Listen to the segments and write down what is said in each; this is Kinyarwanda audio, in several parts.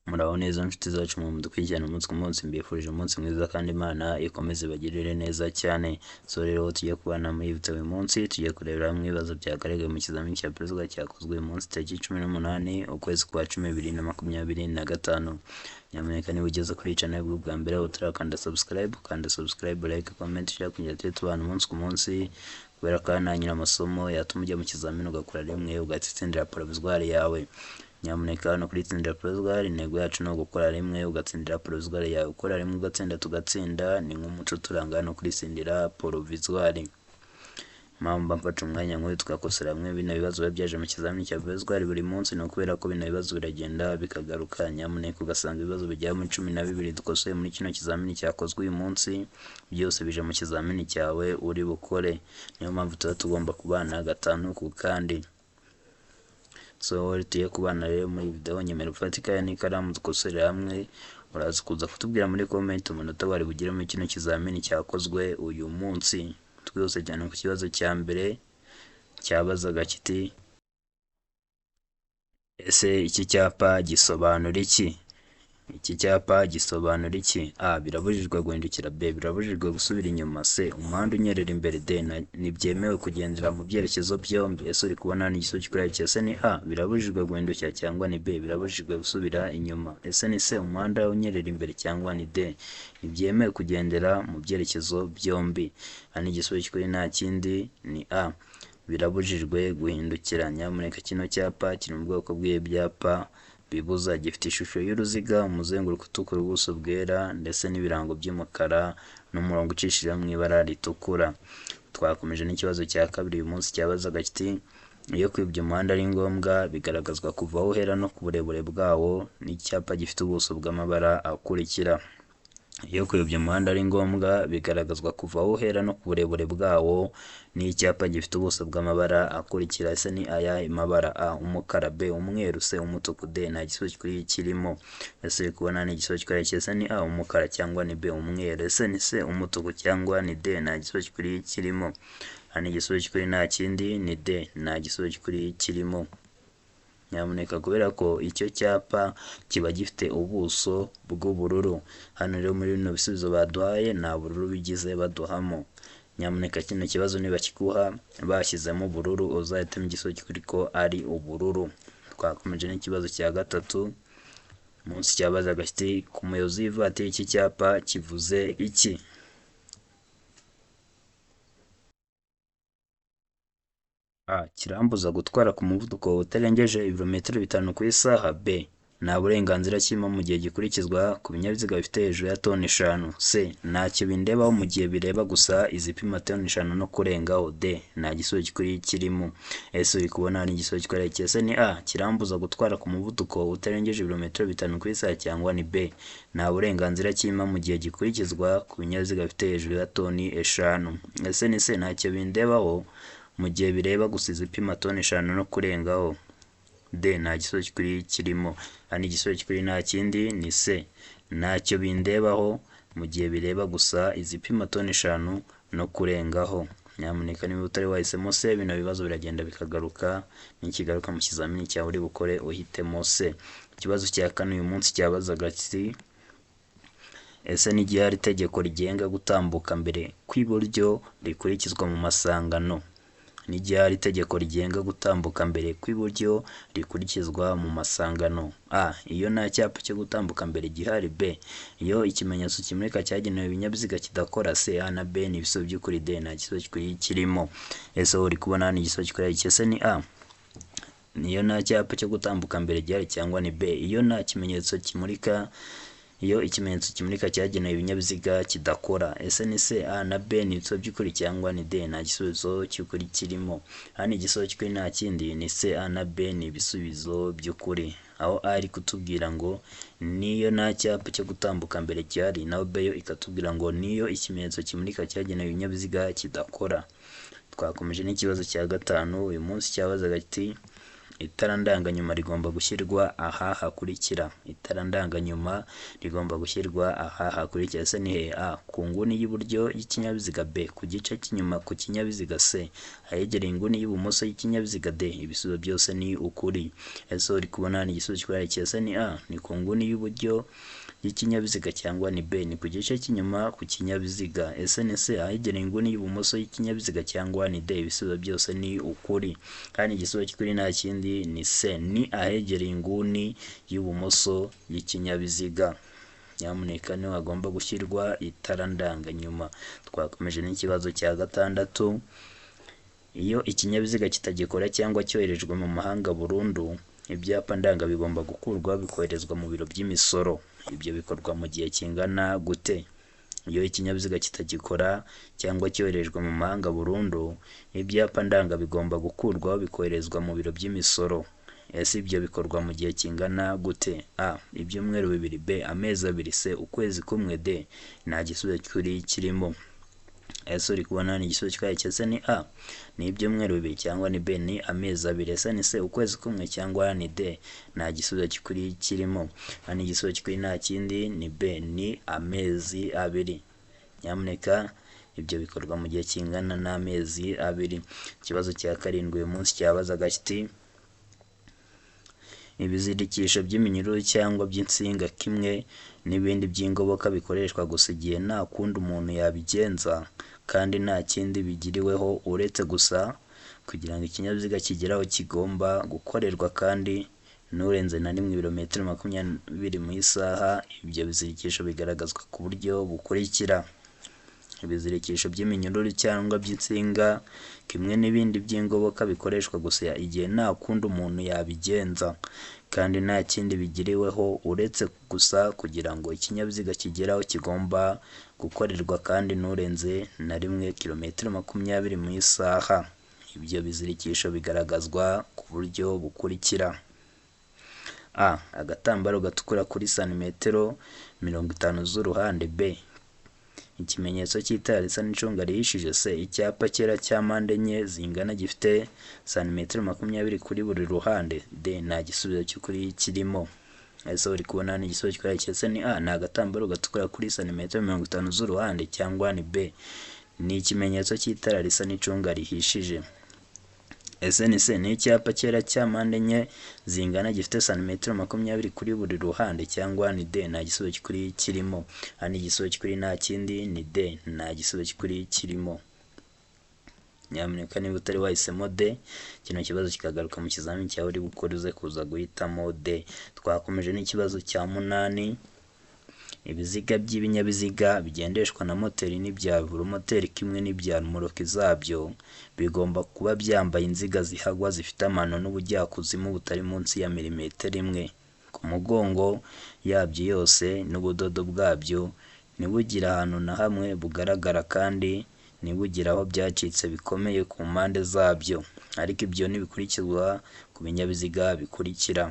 Muraho neza nshuti zacu mu mudukurikirana umunsi ku munsi, mbifurije umunsi mwiza kandi Imana ikomeze ibagirire neza cyane. So rero tugiye kubana muri iyi uyu munsi, tugiye kurebera hamwe ibibazo byagaragaye mu kizamini cya perezida cyakozwe uyu munsi tariki 18 ukwezi kwa 10 2025. Nyamuneka niba ugeze kuri channel bwa mbere utarakanda subscribe, kanda subscribe, like, comment, share kugira tujye tubana umunsi ku munsi, kubera ko hano amasomo yatuma ujya mu kizamini ugakora rimwe ugahita utsindira provisoire yawe. Nyamuneka hano kuri tsindira provisoire intego yacu ni ugukora rimwe ugatsindira provisoire yawe. Gukora rimwe ugatsinda tugatsinda ni nk'umuco turanga hano kuri tsindira provisoire. Mpamvu mfata umwanya nk'uyu tugakosora hamwe bino bibazo biba byaje mu kizamini cya provisoire buri munsi, ni ukubera ko bino bibazo biragenda bikagaruka. Nyamuneka ugasanga ibibazo bigera muri 12 dukosoye muri kino kizamini cyakozwe uyu munsi byose bije mu kizamini cyawe uri bukore. Niyo mpamvu tuba tugomba kubana gatanu ku kandi. So tugiye kubana rero muri video, nyemera ufate ikaye n'ikaramu dukosorere hamwe. Uraza kuza kutubwira muri comment umunota wari bugire muri kino kizamini cyakozwe uyu munsi. Twihuse cyane ku kibazo cya mbere cyabazaga kiti: ese iki cyapa gisobanura iki? Iki cyapa gisobanura iki? A. Birabujijwe guhindukira. B. Birabujijwe gusubira inyuma. C. Umuhanda unyerera imbere. D. Ntibyemewe kugendera mu byerekezo byombi. Ese uri kubona hano igisubizo kikwereka? Ese ni A birabujijwe guhindukira, cyangwa ni B birabujijwe gusubira inyuma? Ese ni C umuhanda unyerera imbere, cyangwa ni D ntibyemewe kugendera mu byerekezo byombi? Hano igisubizo kikuri nta kindi ni A birabujijwe guhindukira. Nyamuneka kino cyapa kiri mu bwoko bw'ibyapa bibuza, gifite ishusho y'uruziga, umuzenguruko utukura, ubuso bwera ndetse n'ibirango by'umukara n'umurongo ucishije mu ibara ritukura. Twakomeje n'ikibazo cya kabiri uyu munsi cyabazaga kiti: iyo kwibya umuhanda ari ngombwa bigaragazwa kuva aho uhera no ku burebure bwawo n'icyapa gifite ubuso bw'amabara akurikira. Iyo kuyobya umuhanda ari ngombwa bigaragazwa kuva aho uhera no ku burebure bwawo n'icyapa gifite ubuso bw'amabara akurikira. Ese ni aya mabara? A. Umukara, B. Umweru, C. Umutuku, D. Nta gisubizo kuri kirimo. Ese uri kubona ni igisubizo kuri ese ni A umukara, cyangwa ni B umweru? Ese ni C umutuku, cyangwa ni D nta gisubizo kuri kirimo? Hano igisubizo kuri nta kindi ni D nta gisubizo kuri kirimo. Nyamuneka kubera ko icyo cyapa kiba gifite ubuso bw'ubururu. Hano rero muri bino bisubizo baduhaye nta bururu bigize baduhamo. Nyamuneka kino kibazo niba kiguha bashyizemo ubururu uzahitemo igisubizo kuri ko ari ubururu. Twakomeje n'ikibazo cya gatatu munsi cyabazaga kiti: ku muyobozi w'ivatiri iki cyapa kivuze iki? A. Kirambuza gutwara ku muvuduko utarengeje ibirometero 5 ku isaha. B. Nta burenganzira kirimo mu gihe gikurikizwa ku binyabiziga bifite hejuru ya toni 5. C. Ntacyo bindebaho mu gihe bireba gusa izipima toni 5 no kurengaho. D. Nta gisubizo kikuri kirimo. Ese uri kubona ni igisubizo kikwereka? Ese ni A kirambuza gutwara ku muvuduko utarengeje ibirometero 5 ku isaha, cyangwa ni B nta burenganzira kirimo mu gihe gikurikizwa ku binyabiziga bifite hejuru ya toni 5? Ese ni C ntacyo bindebaho mu gihe bireba gusa izipima toni 5 no kurengaho? D. Nta gisubizo kikuri kirimo. Hano igisubizo kikuri nta kindi ni C ntacyo bindebaho mu gihe bireba gusa izipima toni 5 no kurengaho. Nyamuneka niba utari wahisemo C, bino bibazo biragenda bikagaruka, nikigaruka mu kizamini cyawe uri bukore uhitemo C. Ikibazo cya kane uyu munsi cyabazaga kiti: ese n'igihe hari itegeko rigenga gutambuka mbere kw'iburyo rikurikizwa mu masangano? N'igihe hari itegeko rigenga gutambuka mbere kw'iburyo rikurikizwa mu masangano? A. Iyo nta cyapa cyo gutambuka mbere gihari. B. Iyo ikimenyetso kimurika cyagenewe ibinyabiziga kidakora. C. A na B ni ibisubizo by'ukuri. D. Nta gisubizo cy'ukuri kirimo. Ese uri kubona hano igisubizo cy'ukuri? Ese ni A iyo nta cyapa cyo gutambuka mbere gihari, cyangwa ni B iyo nta kimenyetso kimurika, iyo ikimenyetso kimurika cyagenewe ibinyabiziga kidakora? Ese ni C? A na B ni ibisubizo by'ukuri, cyangwa ni D nta gisubizo cy'ukuri kirimo? Hano igisubizo cy'ukuri nta kindi ni C. A na B ni ibisubizo by'ukuri, aho A ari kutubwira ngo niyo nta cyapa cyo gutambuka mbere gihari, naho B yo ikatubwira ngo niyo ikimenyetso kimurika cyagenewe ibinyabiziga kidakora. Twakomeje n'ikibazo cya gatanu uyu munsi cyabazaga kiti: Itara ndanganyuma rigomba gushyirwa aha hakurikira. Itara ndanganyuma rigomba gushyirwa aha hakurikira. Ese ni he? A. Ku nguni y'iburyo y'ikinyabiziga. B. Ku gice cy'inyuma ku kinyabiziga. C. Ahegereye inguni y'ibumoso y'ikinyabiziga. D. Ibisubizo byose ni ukuri. Ese uri kubona ni igisubizo cy'ukuri? Ese ni A. Ni ku nguni y'iburyo y'ikinyabiziga cyangwa ni B. Ni ku gice cy'inyuma ku kinyabiziga. Ese ni C. Ahegereye inguni y'ibumoso y'ikinyabiziga cyangwa ni D. Ibisubizo byose ni ukuri. Kandi igisubizo cy'ukuri nta kindi ni C. Ni ahegereye inguni y'ibumoso y'ikinyabiziga. Nyamuneka niho hagomba gushyirwa itara ndanganyuma. Twakomeje n'ikibazo cya gatandatu. Iyo ikinyabiziga kitagikora cyangwa cyoherejwe mu mahanga burundu, ibyapa ndanga bigomba gukurwa bikoherezwa mu biro by'imisoro. Ibyo bikorwa mu gihe kingana gute? Iyo ikinyabiziga kitagikora cyangwa cyoherejwe mu mahanga burundu, ibyapa ndanga bigomba gukurwaho bikoherezwa mu biro by'imisoro. Ese ibyo bikorwa mu gihe kingana gute? A. Ibyumweru 2. B. Amezi 2. C. Ukwezi kumwe. D. Nta gisubizo cy'ukuri kirimo. Ese uri kubona ni igisubizo cy'ukuri? Ese ni A. Ni ibyumweru 2 cyangwa ni B. Ni amezi 2. Ese ni C. Ukwezi kumwe cyangwa ni D. Nta gisubizo cy'ukuri kirimo. Hano igisubizo cy'ukuri nta kindi ni B. Ni amezi 2. Nyamuneka ibyo bikorwa mu gihe kingana n'amezi 2. Ikibazo cya karindwi uyu munsi cyabazaga kiti: ibizirikisho by'iminyururu cyangwa by'insinga kimwe n'ibindi by'ingoboka bikoreshwa gusa igihe nta kundi umuntu yabigenza kandi nta kindi bigiriweho uretse gusa kugira ngo ikinyabiziga kigere aho kigomba gukorerwa kandi nturenze na rimwe ibirometero 20 mu isaha. Ibyo bizirikisho bigaragazwa ku buryo bukurikira: ibizirikisho by'iminyururu cyangwa by'insinga kimwe n'ibindi by'ingoboka bikoreshwa gusa igihe nta kundi umuntu yabigenza kandi nta kindi bigiriweho uretse gusa kugira ngo ikinyabiziga kigere aho kigomba gukorerwa kandi nturenze na rimwe kilometero 20 mu isaha. Ibyo bizirikisho bigaragazwa ku buryo bukurikira: A. Agatambaro gatukura kuri santimetero 50 z'uruhande. B. Ikimenyetso cy'itara risa n'icunga rihishije. C. Icyapa cyera cya mpande enye zingana gifite santimetero 20 kuri buri ruhande. D. Nta gisubizo cy'ukuri kirimo. Ese uri kubona ni igisubizo cy'ukuri? Ese ni A. Ni agatambaro gatukura kuri santimetero 50 z'uruhande cyangwa ni B. Ni ikimenyetso cy'itara risa n'icunga rihishije. Ese ni C. Ni icyapa cyera cya mpande enye zingana gifite santimetero 20 kuri buri ruhande cyangwa ni D. Nta gisubizo cy'ukuri kirimo. Hano igisubizo cy'ukuri nta kindi ni D. Nta gisubizo cy'ukuri kirimo. Nyamuneka niba utari wahisemo D, kino kibazo kikagaruka mu kizamini cyawe uri gukora uze kuza guhitamo D. Twakomeje n'ikibazo cya munani. Ibiziga by'ibinyabiziga bigendeshwa na moteri n'ibya velomoteri kimwe n'ibya romoruki zabyo bigomba kuba byambaye inziga zihagwa zifite amano n'ubujyakuzimu butari munsi ya milimetero 1 ku mugongo yabyo yose n'ubudodo bwabyo ntibugire ahantu na hamwe bugaragara kandi ntibugire aho byacitse bikomeye ku mpande zabyo. Ariko ibyo ntibikurikizwa ku binyabiziga bikurikira: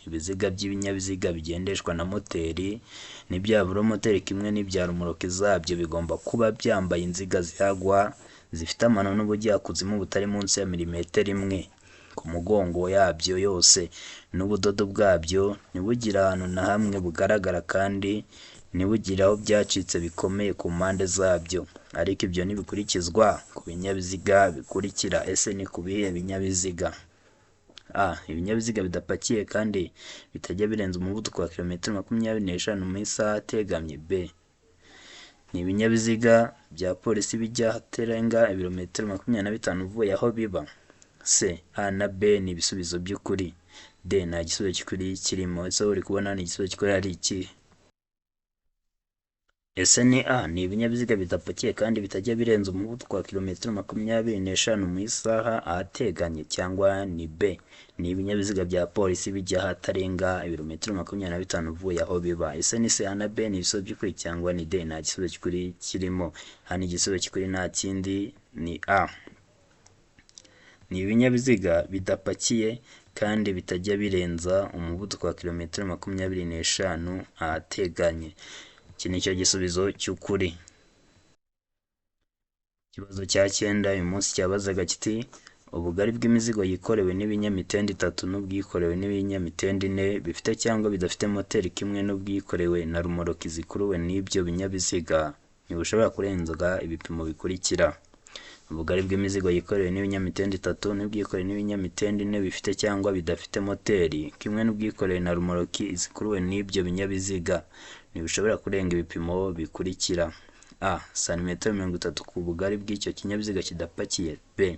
ibiziga by'ibinyabiziga bigendeshwa na moteri n'ibya velomoteri kimwe n'ibya romoruki zabyo bigomba kuba byambaye inziga zihagwa zifite amano n'ubujyakuzimu butari munsi ya milimetero 1 ku mugongo yabyo yose n'ubudodo bwabyo ntibugire ahantu na hamwe bugaragara kandi ntibugire aho byacitse bikomeye ku mpande zabyo. Ariko ibyo ntibikurikizwa ku binyabiziga bikurikira. Ese ni ku bihe binyabiziga? A. Ibinyabiziga bidapakiye kandi bitajya birenza umuvuduko wa kilometero 25 mu isaha ategamye. B. Ni ibinyabiziga bya polisi bijya ahatarenga ibirometero 25 uvuye aho biba. C. A na B ni ibisubizo by'ukuri. D. Nta gisubizo cy'ukuri kirimo. Ese uri kubona ni igisubizo cy'ukuri ari ikihe? Ese ni A. Ni ibinyabiziga bidapakiye kandi bitajya birenza umuvuduko wa kilometero 25 mu isaha ahateganye cyangwa ni B. Ni ibinyabiziga bya polisi bijya ahatarenga ibirometero 25 uvuye aho biba. Ese ni C. A na B ni ibisubizo by'ukuri cyangwa ni D. Nta gisubizo cy'ukuri kirimo. Hano igisubizo cy'ukuri nta kindi ni A. Ni ibinyabiziga bidapakiye kandi bitajya birenza umuvuduko wa kilometero 25 ahateganye. Iki ni cyo gisubizo cy'ukuri. Ikibazo cya cyenda uyu munsi cyabazaga kiti: Ubugari bw'imizigo yikorewe n'ibinyamitende itatu n'ubwikorewe n'ibinyamitende ine bifite cyangwa bidafite moteri kimwe n'ubwikorewe na rumoroki zikuruwe n'ibyo binyabiziga ntibushobora kurenza ibipimo bikurikira. Ubugari bw'imizigo yikorewe n'ibinyamitende itatu n'ubwikorewe n'ibinyamitende ine bifite cyangwa bidafite moteri kimwe n'ubwikorewe na rumoroki zikuruwe n'ibyo binyabiziga ntibushobora kurenga ibipimo bikurikira. A. Santimetero 30 ku bugari bw'icyo kinyabiziga kidapakiye. B.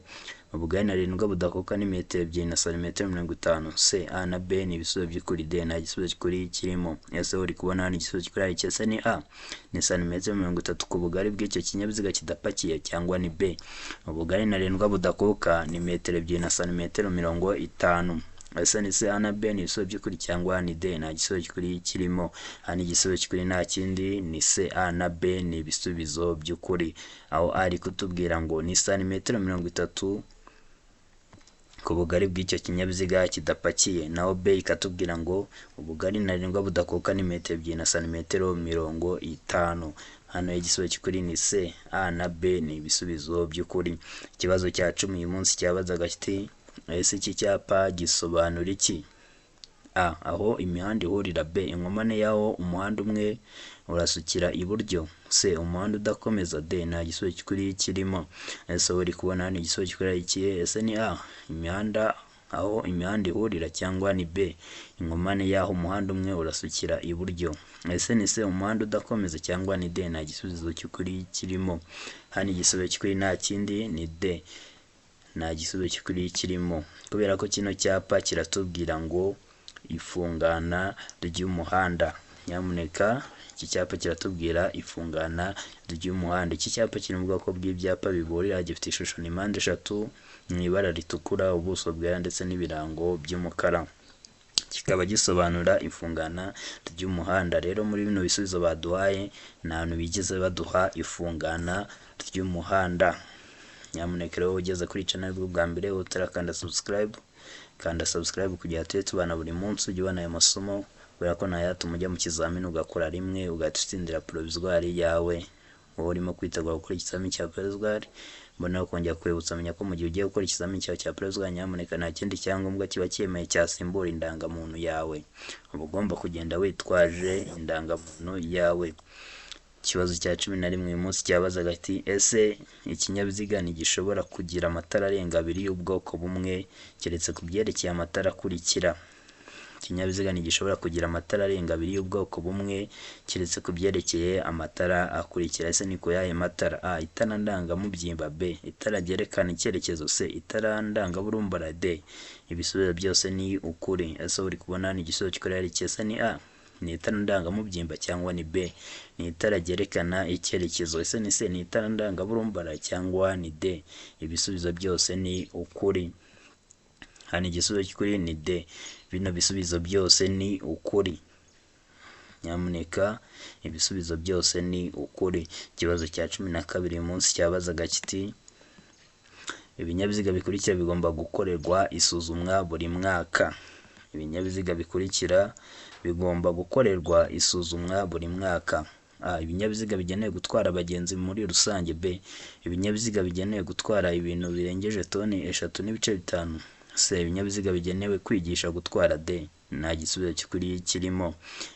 Ubugari ntarengwa budakuka ni metero 2 na santimetero 50. C. A na B ni ibisubizo by'ukuri. D. Nta gisubizo cy'ukuri kirimo. Ese uri kubona hano igisubizo cy'ukuri ari iki? Ese ni A ni santimetero 30 ku bugari bw'icyo kinyabiziga kidapakiye, cyangwa ni B ubugari ntarengwa budakuka ni metero 2 na santimetero 50. Ese ni C, A na B ni ibisubizo by'ukuri, cyangwa ni D nta gisubizo cy'ukuri kirimo? Hano igisubizo cy'ukuri nta kindi ni C, A na B ni ibisubizo by'ukuri. Aho ari kutubwira ngo ni santimetero 30 ku bugari bw'icyo kinyabiziga kidapakiye, naho B ikatubwira ngo ubugari ntarengwa budakuka ni metero 2 na santimetero 50. Hano igisubizo cy'ukuri ni C, A na B ni ibisubizo by'ukuri. Ikibazo cya 10 uyu munsi cyabazaga kiti: ese iki cyapa gisobanura iki? A. Aho imihanda ihurira. B. Inkomane y'aho umuhanda umwe urasukira iburyo. C. Umuhanda udakomeza. D. Nta gisubizo cy'ukuri kirimo. Ese uri kubona hano igisubizo cy'ukuri ari ikihe? Ese ni A imihanda aho imihanda ihurira, cyangwa ni B inkomane y'aho umuhanda umwe urasukira iburyo? Ese ni C umuhanda udakomeza, cyangwa ni D nta gisubizo cy'ukuri kirimo? Hano igisubizo cy'ukuri nta kindi ni D nta gisubizo cy'ukuri kirimo, kubera ko kino cyapa kiratubwira ngo ifungana ry'umuhanda. Nyamuneka iki cyapa kiratubwira ifungana ry'umuhanda. Iki cyapa kiri mu bwoko bw'ibyapa biburira, gifite ishusho ni mpande eshatu mu ibara ritukura, ubuso bwera ndetse n'ibirango by'umukara. Kikaba gisobanura ifungana ry'umuhanda. Rero muri bino bisubizo baduhaye nta hantu bigeze baduha ifungana ry'umuhanda. Nyamuneka rero ugeze kuri channel bwa mbere utarakanda subscribe, kanda subscribe kugira tujye tubana buri munsi, ujye ubona aya masomo, kubera ko ntayatuma ujya mu kizamini ugakora rimwe ugahita utsindira provisoire yawe. Wowe urimo kwitegura gukora ikizamini cya provisoire, mbona kongera kwibutsa menya ko mu gihe ugiye gukora ikizamini cyawe cya provisoire, nyamuneka nta kindi cyangombwa kiba cyemewe cyasimbura indangamuntu yawe. Uba ugomba kugenda witwaje indangamuntu yawe. Ikibazo cya 11 uyu munsi cyabazaga ati: ese ikinyabiziga ntigishobora kugira amatara arenga abiri y'ubwoko bumwe keretse ku byerekeye amatara akurikira? Ikinyabiziga ntigishobora kugira amatara arenga abiri y'ubwoko bumwe keretse ku byerekeye amatara akurikira. Ese ni ku yahe matara? A. Itara ndangamubyimba. B. Itara ryerekana icyerekezo. C. Itara ndangaburumbara. D. Ibisubizo byose ni ukuri. Ese uri kubona ni igisubizo cy'ukuri ari iki? Ese ni A ni itara ndangamubyimba, cyangwa ni B ni itara ryerekana icyerekezo? Ese ni C ni itara ndangaburumbara, cyangwa ni D? Ibisubizo byose ni ukuri. Hano igisubizo cy'ukuri ni D. Bino bisubizo byose ni ukuri. Nyamuneka ibisubizo byose ni ukuri. Ikibazo cya 12 uyu munsi cyabazaga kiti: ibinyabiziga bikurikira bigomba gukorerwa isuzumwa buri mwaka. Ibinyabiziga bikurikira bigomba gukorerwa isuzumwa buri mwaka. A. Ibinyabiziga bigenewe gutwara abagenzi muri rusange. B. Ibinyabiziga bigenewe gutwara ibintu birengeje toni 3.5. C. Ibinyabiziga bigenewe kwigisha gutwara. D. Nta gisubizo cy'ukuri kirimo.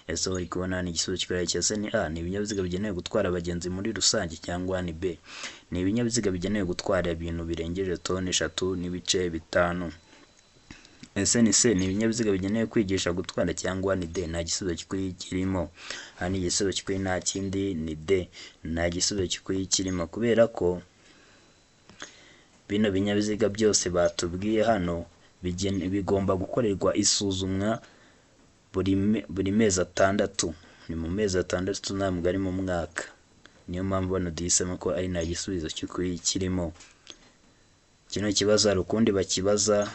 Ese uri kubona ni igisubizo cy'ukuri cyose? Ni A ni ibinyabiziga bigenewe gutwara abagenzi muri rusange, cyangwa ni B ni ibinyabiziga bigenewe gutwara ibintu birengeje toni 3.5. Ese ni C ni ibinyabiziga bigenewe kwigisha gutwara, cyangwa ni D nta gisubizo cy'ukuri kirimo? Hano igisubizo cy'ukuri nta kindi ni D nta gisubizo cy'ukuri kirimo, kubera ko bino binyabiziga byose batubwiye hano bigomba gukorerwa isuzumwa buri mezi 6. Ni mu mezi 6 ntabwo ari mu mwaka. Niyo mpamvu hano duhisemo ko ari nta gisubizo cy'ukuri kirimo. Kino kibazo hari ukundi bakibaza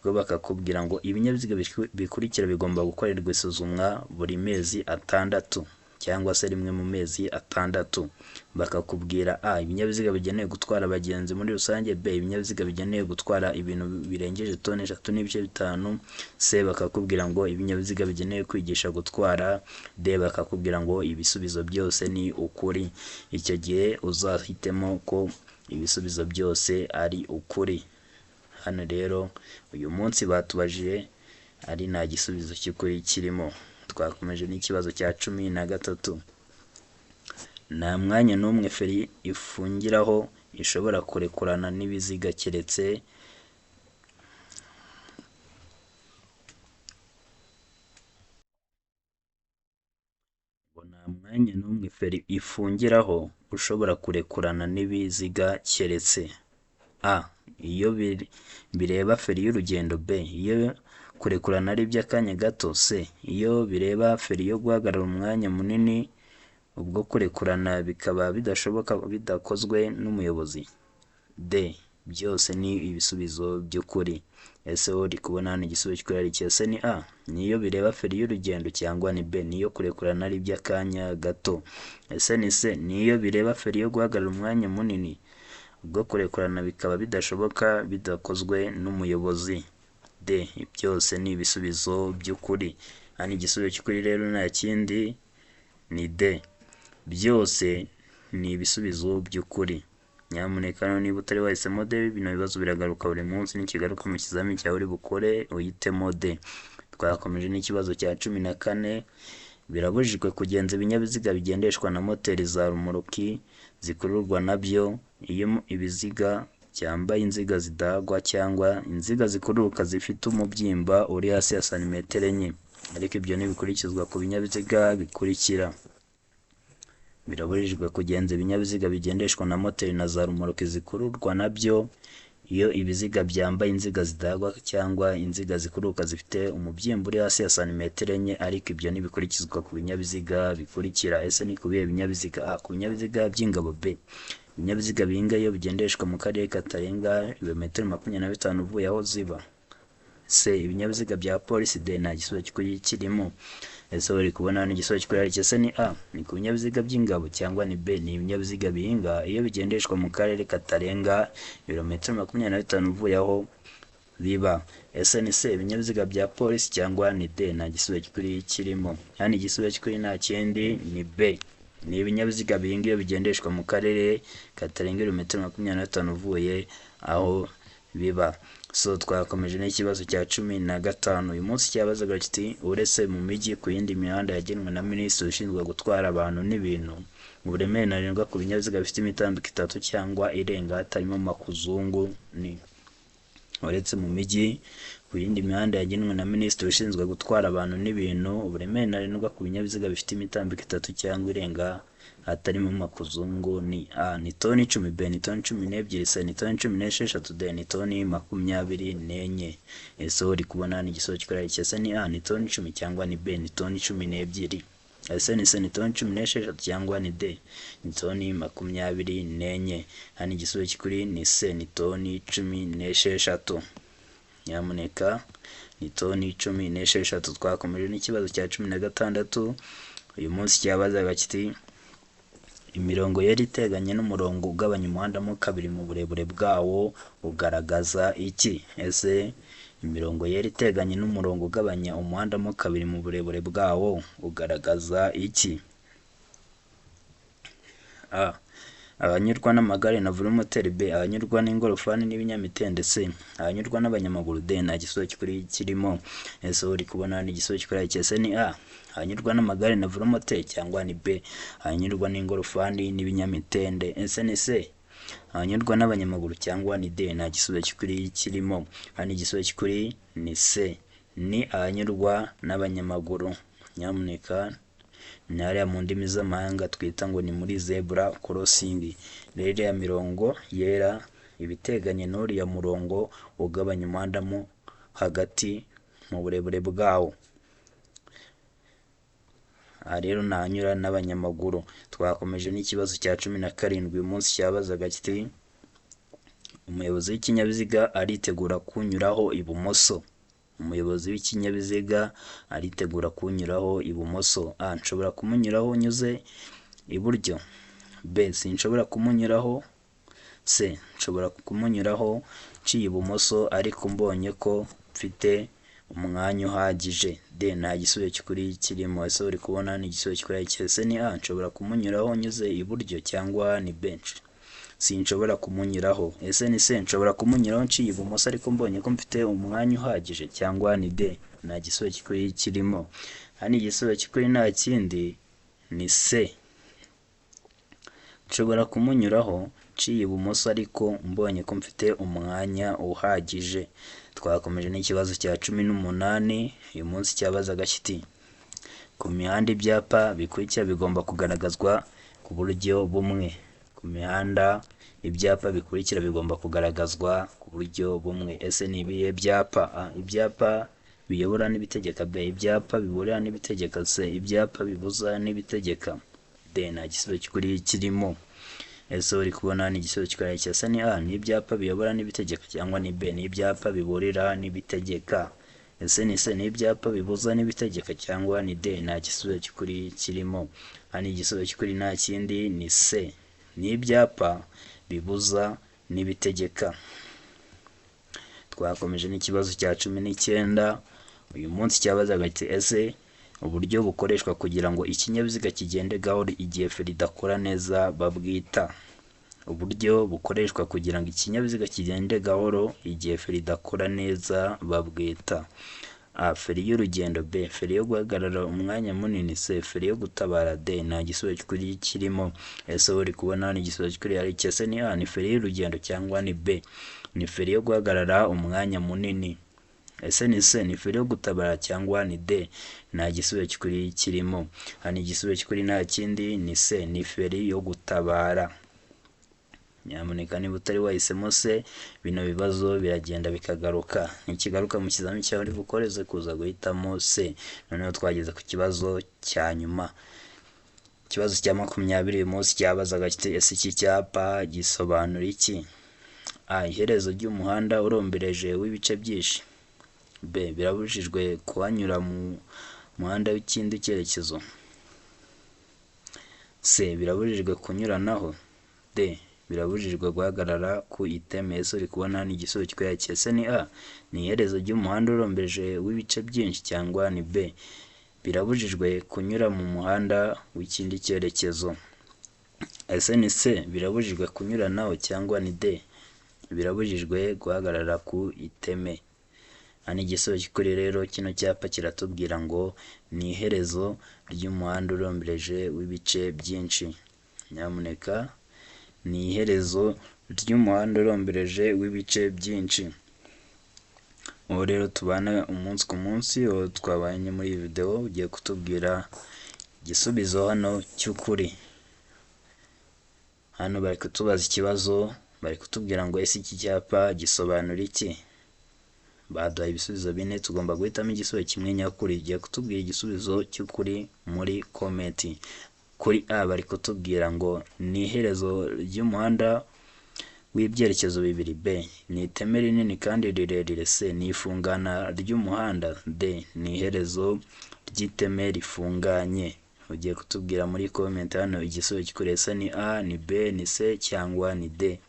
bwo bakakubwira ngo ibinyabiziga bikurikira bigomba gukorerwa isuzumwa buri mezi 6 cyangwa se rimwe mu mezi 6. Bakakubwira A ibinyabiziga bigenewe gutwara abagenzi muri rusange, B ibinyabiziga bigenewe gutwara ibintu birengeje toni 3.5, C bakakubwira ngo ibinyabiziga bigenewe kwigisha gutwara, D bakakubwira ngo ibisubizo byose ni ukuri. Icyo gihe uzahitemo ko ibisubizo byose ari ukuri. Hano rero uyu munsi batubajije ari nta gisubizo cy'ukuri kirimo. Twakomeje n'ikibazo cya 13. Nta mwanya n'umwe feri ifungiraho ishobora kurekurana n'ibiziga keretse nta mwanya n'umwe feri ifungiraho ushobora kurekurana n'ibiziga keretse A. Iyo bireba feri y'urugendo, B. Iyo kurekurana ari iby'akanya gato, C. Iyo bireba feri yo guhagarara umwanya munini ubwo kurekurana bikaba bidashoboka bidakozwe n'umuyobozi, D. Byose ni ibisubizo by'ukuri. Ese wowe uri kubona hano igisubizo cy'ukuri ari iki? Ese ni A, niyo bireba feri y'urugendo, cyangwa ni B, niyo kurekurana ari iby'akanya gato? Ese ni C, niyo bireba feri yo guhagarara umwanya munini ubwo kurekurana bikaba bidashoboka bidakozwe n'umuyobozi, D. Byose ni ibisubizo by'ukuri. Hano igisubizo cy'ukuri rero nta kindi ni D. Byose ni ibisubizo by'ukuri. Nyamuneka hano niba utari wahisemo D, bino bibazo biragaruka buri munsi, nikigaruka mu kizamini cyawe uri bukore uhitemo D. Twakomeje n'ikibazo cya 14. Birabujijwe kugenza ibinyabiziga bigendeshwa na moteri za rumoroki zikururwa nabyo iyo ibiziga cyambaye inziga zidahagwa cyangwa inziga zikururuka zifite umubyimba uri hasi ya santimetero 4, ariko ibyo ntibikurikizwa ku binyabiziga bikurikira. Birabujijwe kugenza ibinyabiziga bigendeshwa na moteri na za rumoroki zikururwa nabyo iyo ibiziga byambaye inziga zidahagwa cyangwa inziga zikururuka zifite umubyimba uri hasi ya santimetero 4, ariko ibyo ntibikurikizwa ku binyabiziga bikurikira. Ese ni ku bihe binyabiziga? A. Ku binyabiziga by'ingabo, B. Ibinyabiziga bihinga iyo bigendeshwa mu karere katarenga ibirometero 25 uvuye aho ziba, C. Ibinyabiziga bya polisi, D. Nta gisubizo cy'ukuri kirimo. Ese uri kubona hano igisubizo cy'ukuri ari iki? Ese ni A, ni ku binyabiziga by'ingabo, cyangwa ni B, ni ibinyabiziga bihinga iyo bigendeshwa mu karere katarenga ibirometero 25 uvuye aho biba? Ese ni C, ibinyabiziga bya polisi, cyangwa ni D, nta gisubizo cy'ukuri kirimo. Hano igisubizo cy'ukuri nta kindi ni B, ni ibinyabiziga bihinga iyo bigendeshwa mu karere katarenga ibirometero 25 uvuye aho biba. So twakomeje n'ikibazo cya 15. Uyu munsi cyabazaga kiti uretse mu mijyi ku yindi mihanda yagenwe na minisitiri ushinzwe gutwara abantu n'ibintu, uburemere ntarengwa ku binyabiziga bifite imitambiko 3 cyangwa irenga hatarimo makuzungu ni. Uretse mu mijyi ku yindi mihanda yagenwe na minisitiri ushinzwe gutwara abantu n'ibintu, uburemere ntarengwa ku binyabiziga bifite imitambiko 3 cyangwa irenga hatarimo makuzungu ni A. Ni toni 10, B. Ni toni 12, C. Ni toni 16, D. Ni toni 24. Ese uri kubona ni igisubizo cy'ukuri ari iki? Ese ni A, ni toni 10, cyangwa ni B, ni toni 12? Ese ni C, ni toni 16, cyangwa ni D, ni toni 24? Hano igisubizo cy'ukuri ni C, ni toni 16. Nyamuneka ni toni 16. Twakomeje n'ikibazo cya 16. Uyu munsi cyabazaga kiti imirongo yari iteganye n'umurongo ugabanya umuhanda mo kabiri mu burebure bwawo ugaragaza iki? Ese imirongo yari iteganye n'umurongo ugabanya umuhanda mo kabiri mu burebure bwawo ugaragaza iki? A. Abanyurwa n'amagare na velomoteri, B. Abanyurwa n'ingorofani n'ibinyamitende, C. Abanyurwa n'abanyamaguru, D. Nta gisubizo cy'ukuri kirimo. Ese uri kubona ni igisubizo cy'ukuri ari iki? Ese ni A, abanyurwa n'amagare na velomoteri, cyangwa ni B, abanyurwa n'ingorofani n'ibinyamitende? Ese ni C, abanyurwa n'abanyamaguru, cyangwa ni D? Nta gisubizo cy'ukuri kirimo. Hano igisubizo cy'ukuri ni C, ni abanyurwa n'abanyamaguru. Nyamuneka ni hariya mu ndimi z'amahanga twita ngo ni muri zebra crossing. Rero iriya mirongo yera ibiteganye n'uriya murongo ugabanya umuhanda mo hagati mu burebure bwawo. Aha rero ntahanyura n'abanyamaguru. Twakomeje n'ikibazo cya 17. Uyu munsi cyabazaga kiti umuyobozi w'ikinyabiziga aritegura kunyuraho ibumoso. Umuyobozi w'ikinyabiziga aritegura kunyuraho ibumoso. A. Nshobora kumunyuraho nyuze iburyo. B. Sinshobora kumunyuraho. C. Nshobora kumunyuraho nciye ibumoso ariko mbonye ko mfite umwanya uhagije. D. Nta gisubizo cy'ukuri kirimo. Ese uri kubona ni igisubizo cy'ukuri ari iki? Ese ni A, nshobora kumunyuraho nyuze iburyo, cyangwa ni B, Sinshobora kumunyuraho. Ese ni C, nshobora kumunyuraho nciye ibumoso ariko mbonye ko mfite umwanya uhagije, cyangwa ni D, nta gisubizo cy'ukuri kirimo. Hano igisubizo cy'ukuri nta kindi ni C. Nshobora kumunyuraho nciye ibumoso ariko mbonye ko mfite umwanya uhagije. Twakomeje n'ikibazo cya 18, uyu munsi cyabazaga kiti: ku mihanda ibyapa bikurikira bigomba kugaragazwa ku buryo bumwe. Ku mihanda ibyapa bikurikira bigomba kugaragazwa ku buryo bumwe. Ese ni ibihe byapa? A, ibyapa biyobora n'ibitegeka. B, ibyapa biburira n'ibitegeka. C, ibyapa bibuza n'ibitegeka. D, nta gisubizo cy'ukuri kirimo. Ese uri kubona ni igisubizo cy'ukuri cya C ni A, ni ibyapa biyobora n'ibitegeka, cyangwa ni B, ni ibyapa biburira n'ibitegeka. Ese ni C, ni ibyapa bibuza n'ibitegeka, cyangwa ni D, nta gisubizo cy'ukuri kirimo. Hano igisubizo cy'ukuri nta kindi ni C, ni ibyapa bibuza n'ibitegeka. Twakomeje n'ikibazo cya 19, uyu munsi cyabazaga kiti: ese uburyo bukoreshwa kugira ngo ikinyabiziga kigende gahoro igihe feri idakora neza babwita? Uburyo bukoreshwa kugira ngo ikinyabiziga kigende gahoro igihe feri idakora neza babwita? A, feri y'urugendo. B, feri yo guhagarara umwanya munini. C, feri yo gutabara. D, nta gisubizo cy'ukuri kirimo. Ese uri kubona ni igisubizo cy'ukuri ari iki? Ese ni A, ni feri y'urugendo, cyangwa ni B, ni feri yo guhagarara umwanya munini? Ese ni C, ni feri yo gutabara, cyangwa ni D, nta gisubizo cy'ukuri kirimo. Hano igisubizo cy'ukuri nta kindi ni C, ni feri yo gutabara. Nyamuneka niba utari wahisemo C, bino bibazo biragenda bikagaruka. Nikigaruka mu kizamini cyawe uri bukoreze kuza guhitamo C. Noneho twageze ku kibazo cya nyuma. Ikibazo cya 20 uyu munsi cyabazaga kiti: ese iki cyapa gisobanura iki? A, iherezo ry'umuhanda urombereje w'ibice byinshi. B, birabujijwe kuhanyura mu muhanda w'ikindi cyerekezo. C, birabujijwe kunyuranaho. D, birabujijwe guhagarara ku iteme. Ese uri kubona ni igisubizo cy'ukuri? Ese ni A, ni iherezo ry'umuhanda urombereje w'ibice byinshi, cyangwa ni B, birabujijwe kunyura mu muhanda w'ikindi cyerekezo. Ese ni C, birabujijwe kunyuranaho, cyangwa ni D, birabujijwe guhagarara ku iteme. Hano igisubizo cy'ukuri rero kino cyapa kiratubwira ngo ni iherezo ry'umuhanda urombereje w'ibice byinshi. Nyamuneka ni iherezo ry'umuhanda urombereje w'ibice byinshi. Ubu rero tubana umunsi ku munsi, uwo twabanye muri iyi video ugiye kutubwira igisubizo hano cy'ukuri. Hano bari kutubaza ikibazo, bari kutubwira ngo ese iki cyapa gisobanura iki? Baduhaye ibisubizo bine, tugomba guhitamo igisubizo kimwe nyakuri. Ugiye kutubwira igisubizo cy'ukuri muri comment. Kuri A bari kutubwira ngo ni iherezo ry'umuhanda w'ibyerekezo bibiri. B, ni iteme rinini kandi rirerire. C, ni ifungana ry'umuhanda. D, ni iherezo ry'iteme rifunganye. Ugiye kutubwira muri comment hano igisubizo cy'ukuri, ese ni A, ni B, ni C cyangwa ni D?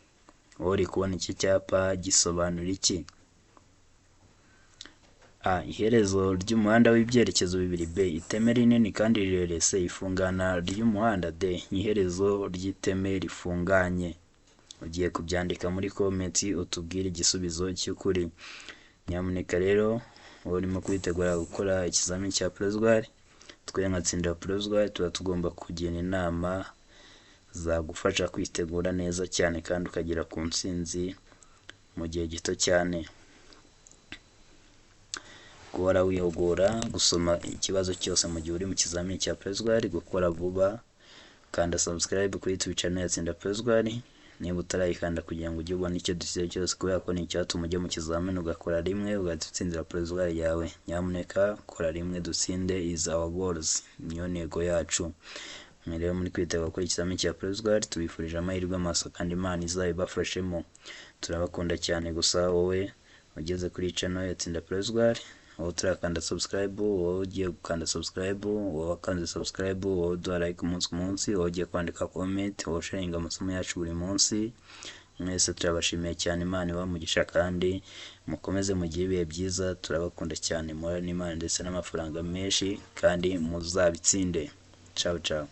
Wowe uri kubona iki cyapa gisobanura iki? A, iherezo ry'umuhanda w'ibyerekezo bibiri. B, iteme rinini kandi rirerire. C, ifungana ry'umuhanda. D, iherezo ry'iteme rifunganye. Ugiye kubyandika muri comment utubwire igisubizo cy'ukuri. Nyamuneka rero wowe urimo kwitegura gukora ikizamini cya provisoire, twe nka Tsindira Provisoire tuba tugomba kugira inama zagufasha kwitegura neza cyane kandi ukagera ku ntsinzi mu gihe gito cyane. Guhora wihugura, gusoma ikibazo cyose mu gihe uri mu kizamini cya provisoire, gukora vuba, kanda subscribe kuri YouTube channel ya Tsinda Provisoire niba utarayikanda kugira ngo ujye ubona icyo dusize cyose, kubera ko ni icyatuma ujya mu kizamini ugakora rimwe ugahita utsindira provisoire yawe. Nyamuneka kora rimwe dutsinde is our goals, niyo ntego yacu. Mwe rero muri kwitegura gukora ikizamini cya provisoire, tubifurije amahirwe masa kandi Imana izabibafashemo. Turabakunda cyane. Gusa wowe ugeze kuri channel ya Tsinda Provisoire, wowe utarakanda subscribe, wowe ugiye gukanda subscribe, wowe wakanze subscribe, wowe uduha like umunsi ku munsi, wowe ugiye kwandika comment, wowe usharinga amasomo yacu buri munsi, mwese turabashimiye cyane. Imana ibahe umugisha kandi mukomeze mugire ibihe byiza. Turabakunda cyane, muhorane Imana ndetse n'amafaranga menshi kandi muzabitsinde. Ciao ciao.